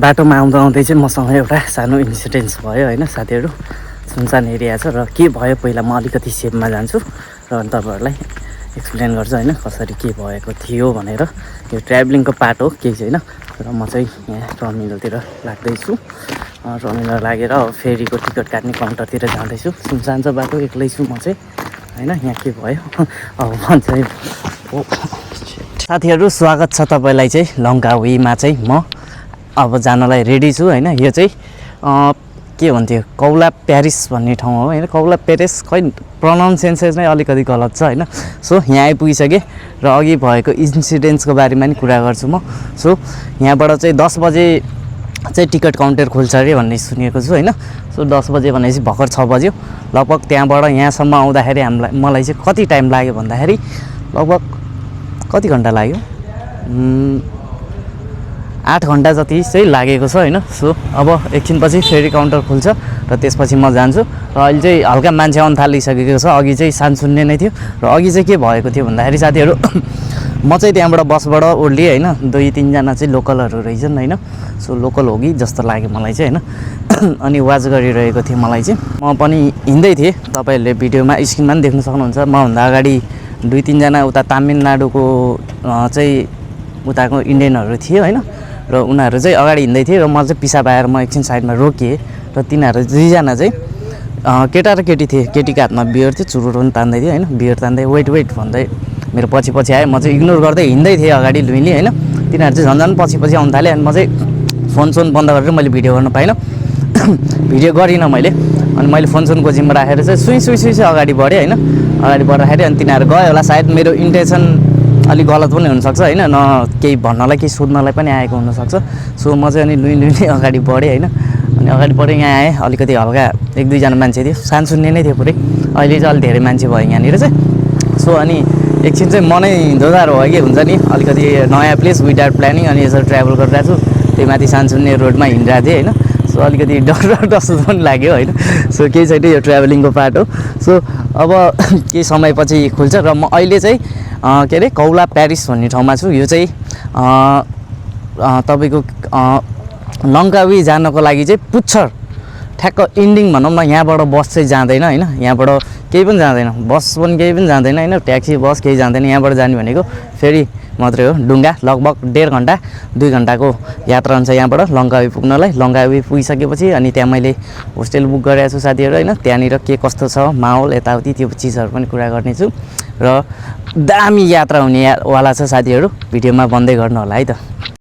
बाटोमा आउँदा आउँदै चाहिँ मसँग एउटा सानो इन्सिडेन्ट्स भयो होइन साथीहरू। सुनसान एरिया छ र के भयो पहिला म अलिकति सेपमा जान्छु र अनि तपाईँहरूलाई एक्सप्लेन गर्छु होइन कसरी के भएको थियो भनेर। यो ट्राभलिङको पार्ट हो, केही छैन। र म चाहिँ यहाँ टर्मिनलतिर लाग्दैछु। टर्मिनल लागेर फेरीको टिकट काट्ने काउन्टरतिर जाँदैछु। सुनसान छ बाटो, एक्लै छु म चाहिँ होइन। यहाँ के भयो अब भन्छ साथीहरू, स्वागत छ तपाईँलाई चाहिँ लङ्कावीमा चाहिँ म अब जानलाई रेडी छु होइन। यो चाहिँ के भन्थ्यो, कौला प्यारिस भन्ने ठाउँ हो होइन। कौला प्यारिस खै प्रोनाउन्सिएसन नै अलिकति गलत छ होइन। सो यहाँ आइपुगिसकेँ र अघि भएको इन्सिडेन्ट्सको बारेमा नि कुरा गर्छु म। सो यहाँबाट चाहिँ 10 बजे चाहिँ टिकट काउन्टर खोल्छ अरे भन्ने सुनेको छु होइन। सो 10 बजे भनेपछि भर्खर 6 बज्यो लगभग। त्यहाँबाट यहाँसम्म आउँदाखेरि मलाई चाहिँ कति टाइम लाग्यो भन्दाखेरि लगभग कति घन्टा लाग्यो, 8 घन्टा जति चाहिँ लागेको छ होइन। सो अब एकछिनपछि फेरि काउन्टर खुल्छ र त्यसपछि म जान्छु। र अहिले चाहिँ हल्का मान्छे आउन थालिसकेको छ। अघि चाहिँ सानसुन्ने नै थियो। र अघि चाहिँ के भएको थियो भन्दाखेरि साथीहरू म चाहिँ त्यहाँबाट बसबाट ओर्लिएँ होइन। 2-3 जना चाहिँ लोकलहरू रहेछन् होइन। सो लोकल हो कि जस्तो लाग्यो मलाई चाहिँ होइन। अनि वाच गरिरहेको थिएँ मलाई चाहिँ। म पनि हिँड्दै थिएँ, तपाईँहरूले भिडियोमा स्क्रिनमा पनि देख्न सक्नुहुन्छ। मभन्दा अगाडि 2-3 जना उता तामिलनाडुको चाहिँ उताको इन्डियनहरू थियो होइन। र उनीहरू चाहिँ अगाडि हिँड्दै थिए र म चाहिँ पिसा पाएर म एकछिन साइडमा रोकिएँ। र तिनीहरू 2जना चाहिँ केटा र केटी थिए। केटीको हातमा बियर थियो, चुरोट पनि तान्दै थियो होइन। बियर तान्दै वेट भन्दै मेरो पछि आयो। म चाहिँ इग्नोर गर्दै हिँड्दै थिएँ अगाडि लुइली होइन। तिनीहरू चाहिँ झन् पछि आउनु थालेँ। अनि म चाहिँ फोन बन्द गरेर मैले भिडियो गर्न पाइनँ। भिडियो गरिनँ मैले। अनि मैले फोनको जिम्मा राखेर चाहिँ सुई अगाडि बढेँ होइन। अगाडि बढ्दाखेरि अनि तिनीहरू गयो होला। सायद मेरो इन्टेन्सन अलिक गलत पनि हुनसक्छ होइन। न केही भन्नलाई केही सोध्नलाई पनि आएको हुनसक्छ। सो म चाहिँ अनि लुइँ अगाडि बढेँ होइन। अनि अगाडि बढेँ, यहाँ आएँ। अलिकति हल्का 1-2 जना मान्छे थियो, सानसुन्ने नै थियो पुरै। अहिले चाहिँ अलिक धेरै मान्छे भयो यहाँनिर चाहिँ। सो अनि एकछिन चाहिँ मनै दोधार भयो कि हुन्छ नि, अलिकति नयाँ प्लेस विदाउट प्लानिङ। अनि यसरी ट्राभल गरिरहेको छु, त्यही माथि सानसुन्ने रोडमा हिँडिरहेको थिएँ होइन। सो अलिकति डर जस्तो पनि लाग्यो होइन। सो केही छैन, यो ट्राभलिङको पार्ट हो। सो अब केही समयपछि खुल्छ र म अहिले चाहिँ के अरे कौला प्यारिस भन्ने ठाउँमा छु। यो चाहिँ तपाईँको लङ्कावी जानको लागि चाहिँ पुच्छर ठ्याक्क इन्डिङ भनौँ न। यहाँबाट बस चाहिँ जाँदैन होइन। यहाँबाट केही पनि जाँदैन, बस पनि केही पनि जाँदैन होइन। ट्याक्सी बस केही जाँदैन। यहाँबाट जाने भनेको फेरि मात्रै हो, डुङ्गा। लगभग 1.5 घन्टा 2 घन्टाको यात्रा हुन्छ यहाँबाट लङ्कावी पुग्नलाई। लङ्कावी पुगिसकेपछि अनि त्यहाँ मैले होस्टेल बुक गरेको छु साथीहरू होइन। त्यहाँनिर के कस्तो छ माहौल यताउति त्यो चिजहरू पनि कुरा गर्नेछु। र दामी यात्रा हुनेवाला छ साथीहरू, भिडियोमा बन्दै गर्नु होला है त।